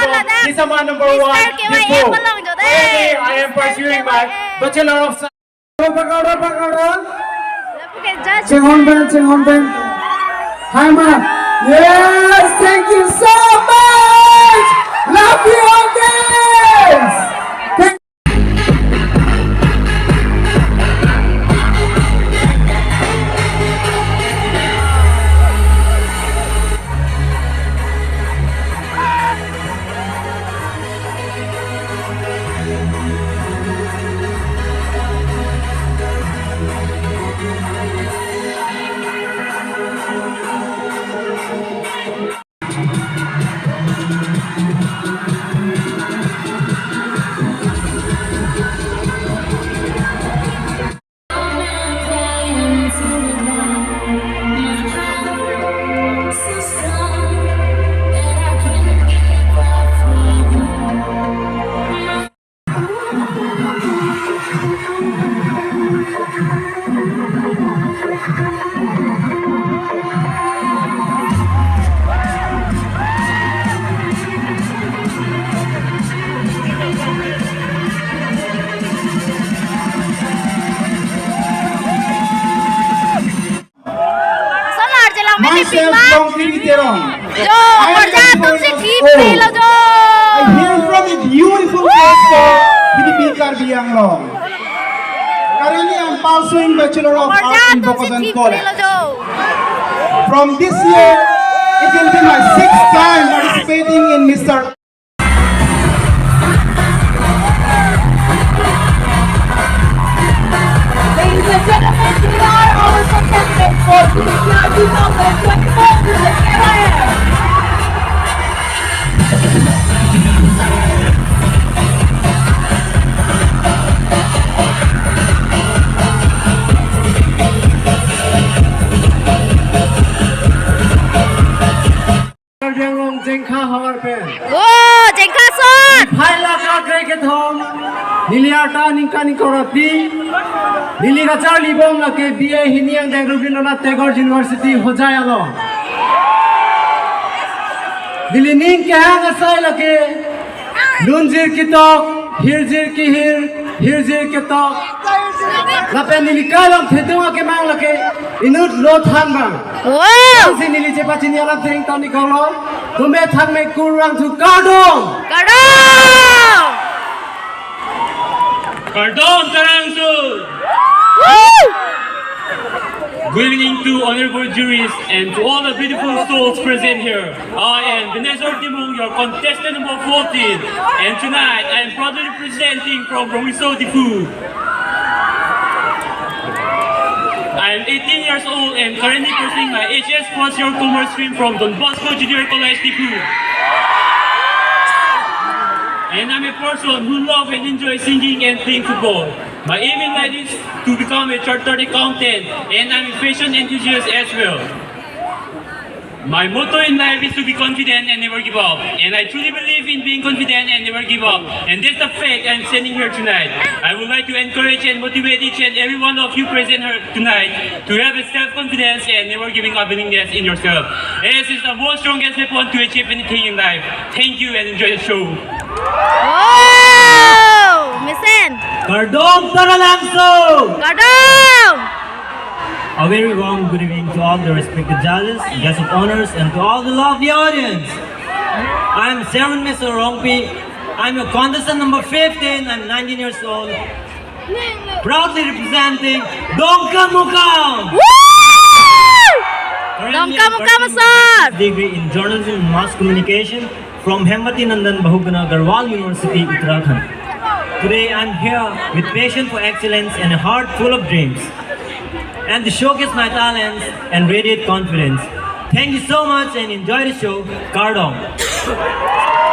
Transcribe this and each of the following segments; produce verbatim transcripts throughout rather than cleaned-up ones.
Ladak Kisama number one, Mister K Y F Diphu. Along jo deh. Currently, I am pursuing my Bachelor of Science. Pakara, pakara. Lapu ke judge. Chinghon pen, chinghon pen. Hi, ma. Yes, thank you so much. Love you all, guys. Thank Solar jelang mete Myself, pima. Tongsi Terang. Jo, I am korja atum si thip thirty-four years old. Pilo jo. I hail from a beautiful place called Philippine Karbi Anglong. Currently, I'm pursuing Bachelor of Arts in Bokajan College. Korja atum si thip thirty-four pilo jo. From this year, it will be my sixth time participating in Mister Ladies and gentlemen, here are our contestants for this year two thousand twenty-four Miss K Y F. Karbi Anglong Jengkha havar pen. Oh, Jengkha son. Phai laka kre kethom. Neli arta aningkan ingkoi ra phli. Neli kacharlibom lake B A hini angdeng Rabindranath Tagore University Hojai along. Neli ning kehang asai lake lunjir ketok, hirjir kehir, hirjir ketok. Lapen neli kalong thedung akemang lake inut lo than bang. Wow. Ansi neli chepachini alam thengtoni kolo. Tumbe thangme kurang thu kardom. Kardom. Kardom Terang so. Woo! Good evening to honorable juries and to all the beautiful souls present here. I am Dinesh Timung, your contestant number fourteen. And tonight, I am proudly representing from Rongriso, Diphu. I am eighteen years old and currently pursuing my H S first year commerce stream from Don Bosco Junior College, Diphu. And I'm a person who love and enjoy singing and playing football. My aim in life is to become a chartered accountant, and I'm a fashion enthusiast as well. My motto in life is to be confident and never give up. And I truly believe in being confident and never give up. And that's the fact I'm standing here tonight. I would like to encourage and motivate each and every one of you present here tonight to have a self-confidence and never giving up willingness in yourself. As is the most strongest weapon to achieve anything in life. Thank you and enjoy the show. Oh, mesen. Kardom Terang Langso. Kardom. A very warm good evening to all the respected judges, guests of honors, and to all the lovely audience. I'm Seven Mister Rongpi. I'm your contestant number fifteen. I'm nineteen years old. Proudly representing Dongkamukam. Woo! Currently, I'm Dongkamukam pursuing a sir. Bachelor's degree in journalism and mass communication from Hemwati Nandan Bahuguna Garhwal University, Uttarakhand. Today, I'm here with passion for excellence and a heart full of dreams, and to showcase my talents and radiate confidence. Thank you so much and enjoy the show. Kardom.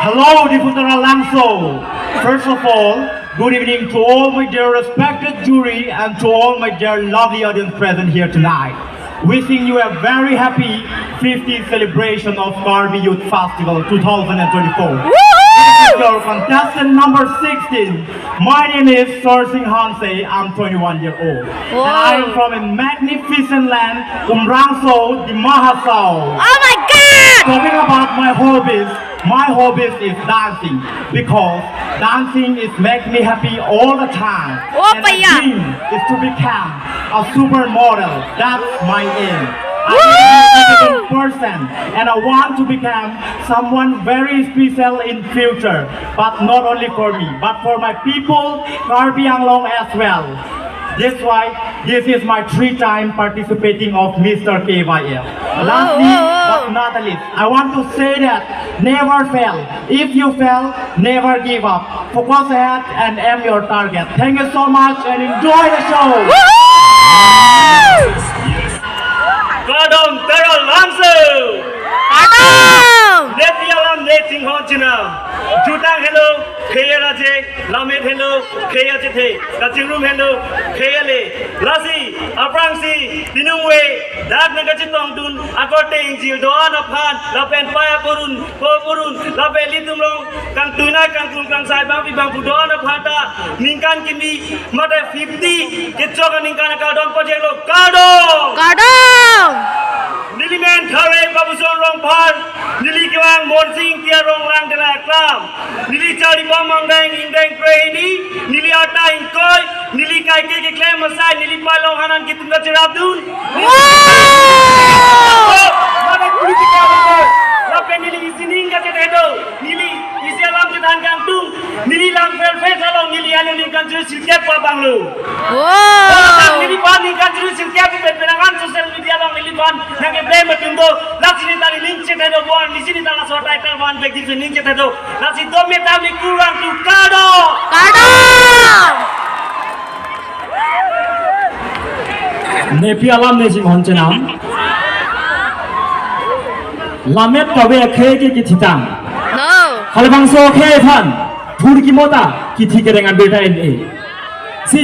Hello, Diphu Terang Langso. First of all, good evening to all my dear respected jury and to all my dear lovely audience present here tonight. Wishing you a very happy fiftieth celebration of Karbi Youth Festival two thousand twenty-four. Woohoo! Your contestant number sixteen. My name is Sorsing Hanse. I'm twenty-one year old. Whoa. And I am from a magnificent land, Umrangso, Dima Hasao. Oh my God! Talking about my hobbies, My hobbies is dancing because dancing is make me happy all the time. Oh, and my paya. Dream is to become a supermodel. That's my aim. I'm a Woo! Person and I want to become someone very special in future, but not only for me, but for my people, Karbi Anglong as well. That's why this is my three-time participating of Mister K Y F. Lastly, oh, oh, oh, but not the least, I want to say that never fail. If you fail, never give up. Focus ahead and aim your target. Thank you so much and enjoy the show. Woohoo! Kardom Teron Lamso. Kardom. Nepi alam ne chinghon chenam. Jutang helo, khei aje, lammet helo, khei achethe, kachingrum helo, khei ale. Lasi, aphrangsi, piningve, dak nangkachetongdun, akorte ingjir do-an aphan, lapen paya purun, po purun, lapen ilitum along, kangtui nai kangkung kangsai bangpi bangphu do-an aphan ta, ningkan kimi, mate fifty, kechok aningkan akardom pajirlo, kardom! Kardom! Neli men Thare Babuson Rongphar, neli kevang Monsing Tiarong Langdela Aklam. Neli charli bom angdeng ingdeng krehini, neli arta ingkoi, neli kaike keklem asai, neli palong hanan kitung kacherapdun. Wow! Mane political leader. Lapen neli isining kachethe do, neli isi alam kethan kangtung, neli lang fair fair salong neli anu ningkan churi sirkep pa banglo. Wow! Neli pa ningkan churi sirkep pe penangan social media along neli pan nangkeplem atum do, lasi neli ta ning chethe do bon, neli si neli ta laso title one bag di ning chethe do, lasi do me tam ni kurang tu kardom. Kardom! Nepi alam ne chinghon chenam. Lammet kave akhei ke kithitang. No. Halabangso akhei aphan, thur kimo ta, kithi kereng an beta en e. Si,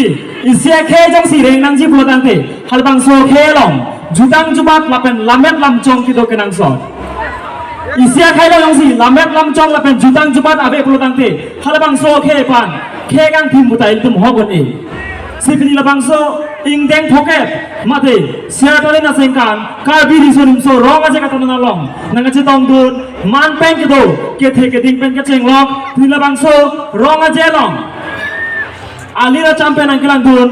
isi akhei jongsi reng nangji pulo tangte, halabangso akhei along, jutang jubat lapen lammet lamchong kedo kenangsot. Isi akhei along jongsi, lammet lamchong lapen jutang jubat ave pulo tangte, halabangso akhei aphan, khei kangthim puta ilitum hok un e. Si pini labangso, ingdeng phokep, mate, Siartali Nasengkan, Karbi Riso Nimso Rong Aje Kartam Along, nangkachetongdun, man pen kedo, kethe keding pen kechenglok, pini labangso, Rong Aje along. Alir acham pen nangkelangdun,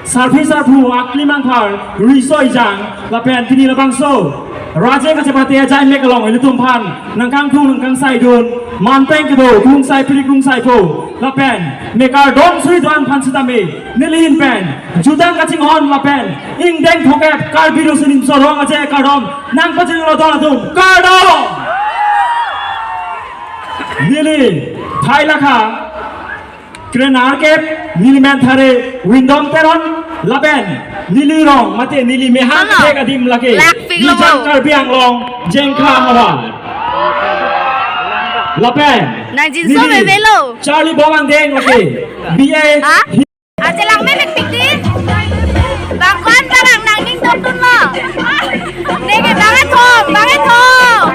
sarpi sarpo, akli mangthar, riso ijang, lapen pini labangso, Rajeng kachepate ajai mek along, ilitum aphan, nangkangthung nangkangsaidun, man pen kedo, krungsai phli krungsai pho, lapen, mekardom suri do-an aphan sitame, neli ahin pen, jutang kachinghon lapen, ingdeng phokep, Karbi Riso Nimso Rong Aje kardom, nangpachinilo do-an atum, kardom! Neli, thai lakha, Krenerkep, neli men Thare Windom Teron, lapen, neli rong, mate neli mehang Ano? Thek adim lake, Blackpink lo Nijang mo. Karbi Anglong, Jengkha Havar. Lapen, Nang jinso neli bebe lo. Charli bom angdeng lake, B A. Ha? Achelang me mepik di. Bangkon barang nangning dotun lo. Neke bang ethom, bang ethom.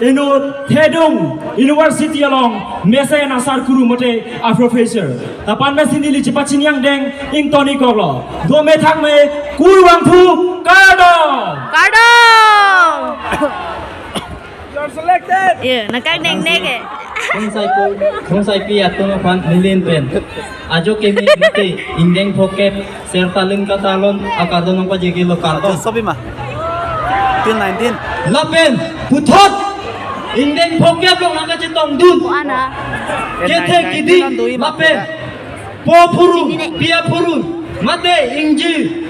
Inut Thedung University along mesen asar kuru mate a professor. Lapen mesen neli chepachini angdeng ingtoni koklo. Dome thakme kurvangthu kardom. Kardom. You're selected. Iya, nangkangdeng neke. Krungsaipo, krungsaipi atum aphan neli ahin pen. Ajo keme mate ingdeng phokep serta ling katalon akardom nangpajirlo kardom. Sobi ma. Till nineteen. Lapen puthot ingdeng phokep along nangkachetongdun. Ko ana. Kethe keding lapen po phurun, pi aphurun, mate ingjir.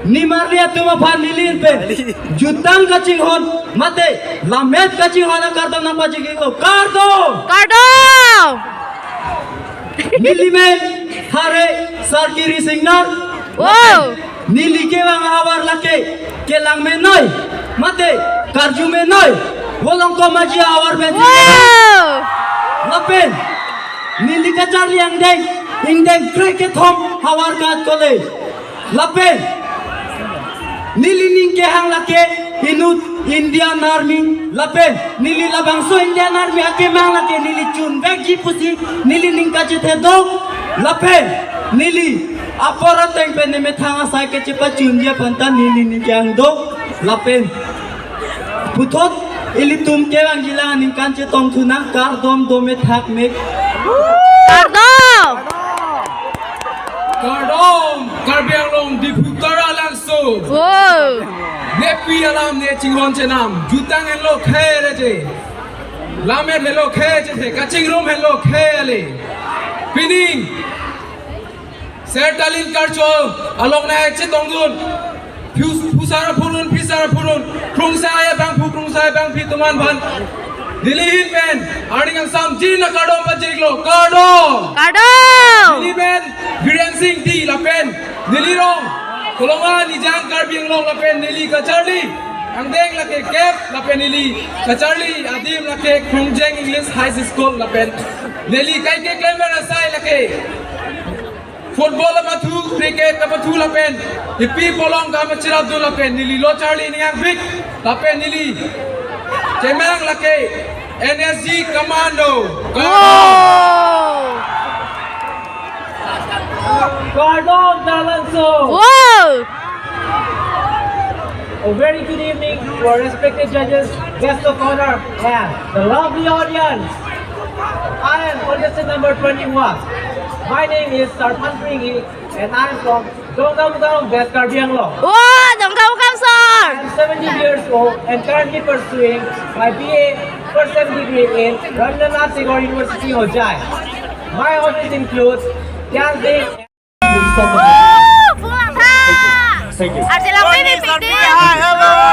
Nimarli atum aphan neli ahin pen. Jutang kachinghon, mate lammet kachinghon akardom nangpajirlo. Kardom! Kardom! Neli men Thare Sarkiri Singnar. Wow! Neli kevang ahavar lake kelang me noi, mate karju me noi, Volongkom Aji ahavar pen. Wow! Lapen neli kacharli angdeng ingdeng krekethom Howraghat College. Lapen neli ning kehang lake inut Indian Army, lapen neli labangso Indian Army akemang lake neli chunvekji pusi neli ning kachethe do. Lapen neli Apor ateng pen ne methang asai kechepachunji aphan ta neli neli kangdong lapen puthot ilitum kevangji la aningkan chetongthu nang. Kardom, dome thak mek. Kardom! Kardom, Karbi Anglong, Diphu Taralangso. Wow! Nepi alam ne chinghon chenam, jutang henlo khe reje. Lammet henlo khe chethe, kachingrum henlo khe ale. Pining Sertalin Karcho along nai chetongdun. Phus-, phusar phurun, phisar phurun, krungsai abangphu, krungsai abangpi atum aphan neli ahin pen arni kangsam jin akardom pajirlo, kardom. Kardom. Neli men Biren Singh T lapen neli rong Kolonga Nijang Karbi Anglong lapen neli kacharli angdeng lake kep lapen neli kacharli adim lake Krongjeng English High School lapen neli kaike klemver asai lake football apathu, cricket apathu lapen ipi polong kam chirapdun lapen neli lo charli ning angpik lapen neli kemang lake N S G Commando. Wow! Kardom Taralangso. Wow! A very good evening to our respected judges, guests of honor, and the lovely audience. I am contestant number twenty-one. My name is Sarpan Pringhi, and I am from Dongkamukam, West Karbi Anglong. Wow, Dongkamukam, sir! I am seventeen years old and currently pursuing my B A first sem degree in Rabindranath Tagore University, Hojai. My hobbies include dancing. Wow, pulang, sir! Thank you. Arjela, ini penting. Wow!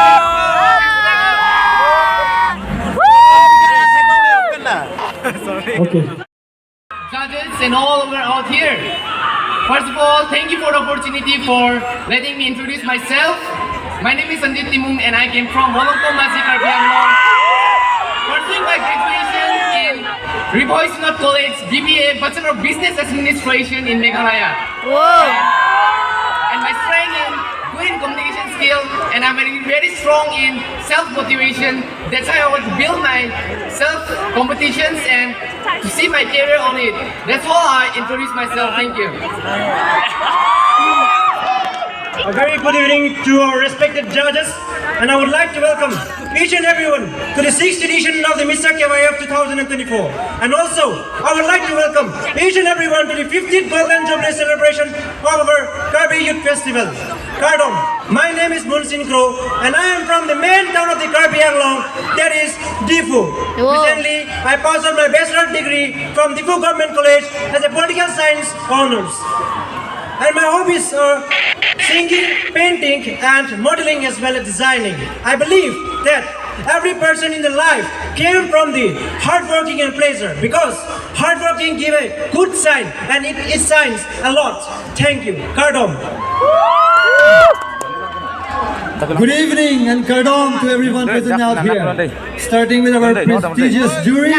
Okay. Judges and all over out here. First of all, thank you for the opportunity for letting me introduce myself. My name is Sanjit Timung and I came from Volongkom Mazi, Karbi Anglong. Pursuing my graduation in Ri Bhoi Synod College, B B A, Bachelor of Business Administration in Meghalaya. Wow. And my strength in good in communication skill, and I'm very, very strong in self-motivation. That's why I want to build my self competitions and to see my career on it. That's all I introduce myself. Thank you. A very good evening to our respected judges, and I would like to welcome each and everyone to the sixth edition of the Misa K Y F two thousand twenty-four. And also, I would like to welcome each and everyone to the fiftieth Golden Jubilee celebration of our Karbi Youth Festival. Kardom, my name is Munsin Kro, and I am from the main town of the Karbi Anglong, that is Diphu. Wow. Recently, I passed out my bachelor degree from Diphu Government College as a political science honours. And my hobbies are singing, painting, and modeling as well as designing. I believe that every person in the life came from the hard working and pleasure, because hard working give a good sign and it, it shines a lot. Thank you. Kardom. Good evening and kardom to everyone present out here. Starting with our prestigious juries.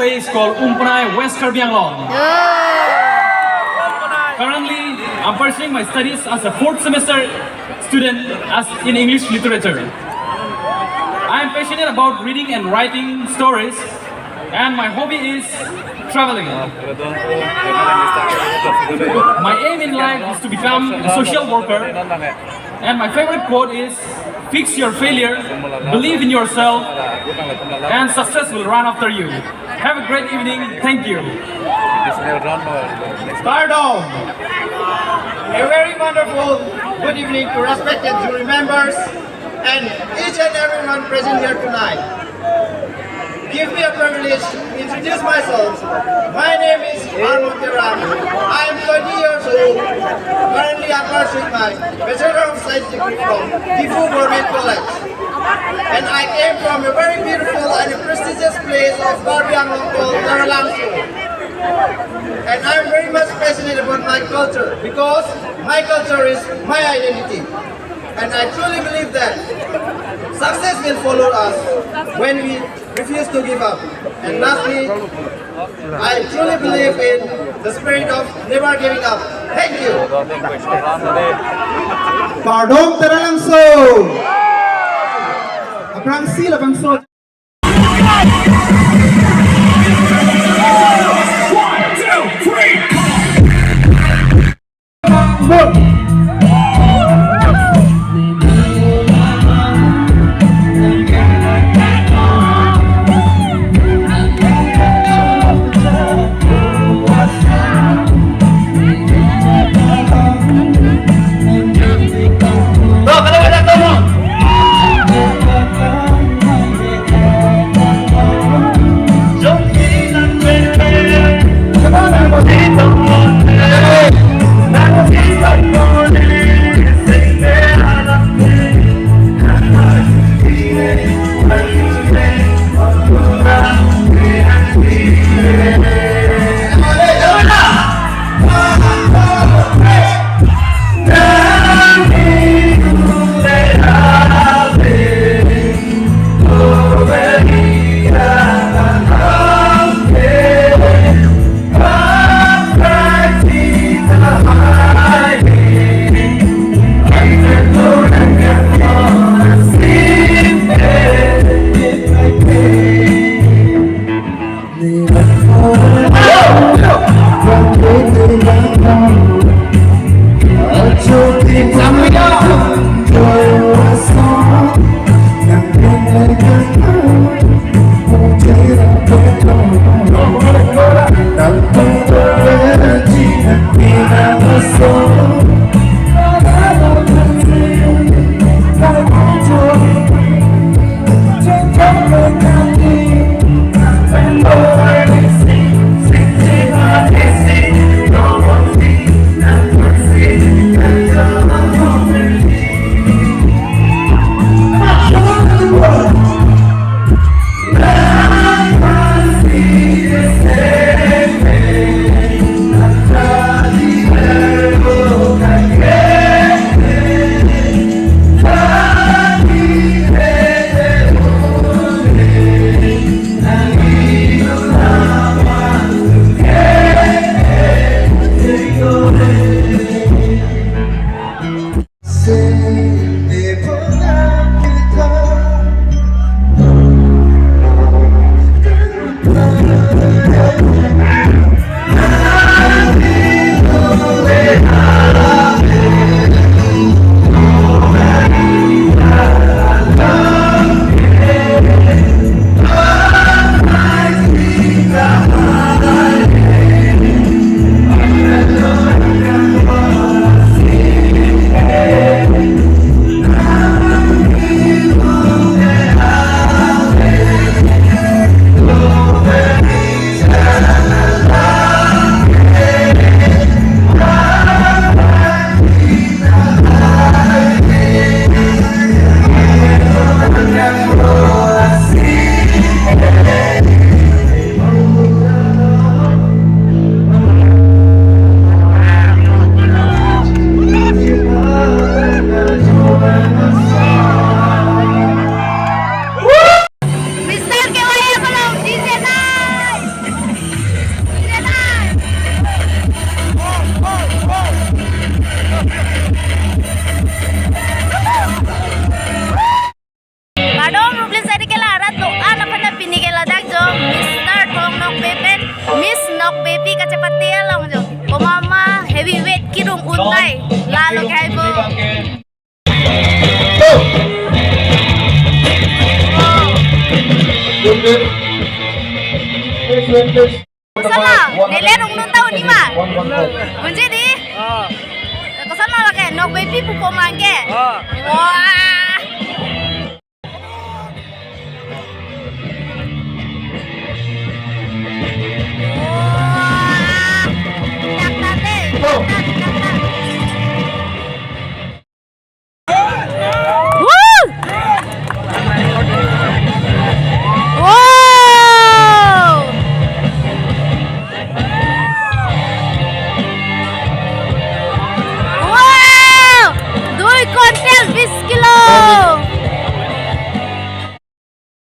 Place called Umpanai, West Karbi Anglong. Currently, I'm pursuing my studies as a fourth semester student as in English literature. I am passionate about reading and writing stories, and my hobby is traveling. My aim in life is to become a social worker, and my favorite quote is, "Fix your failure, believe in yourself, and success will run after you." Have a great evening. Thank you. Kardom. A very wonderful good evening to respected jury members and each and everyone present here tonight. Give me a privilege to introduce myself. My name is Armon Terang. I am twenty years old. Currently, I'm pursuing my Bachelor of Science degree from Diphu Government College. And I came from a very beautiful and a prestigious place of Karbi Anglong called Taralangso. And I'm very much passionate about my culture because my culture is my identity. And I truly believe that success will follow us when we refuse to give up. And lastly, I truly believe in the spirit of never giving up. Thank you. Kardom Taralangso. Aphrangsi labangso. One, two, three, come on. Puntai, lalo kaibo. Sama, nele rong nonta unima. Unji di? Koson ma lake, Nokbepi pupo ma ke? Wah.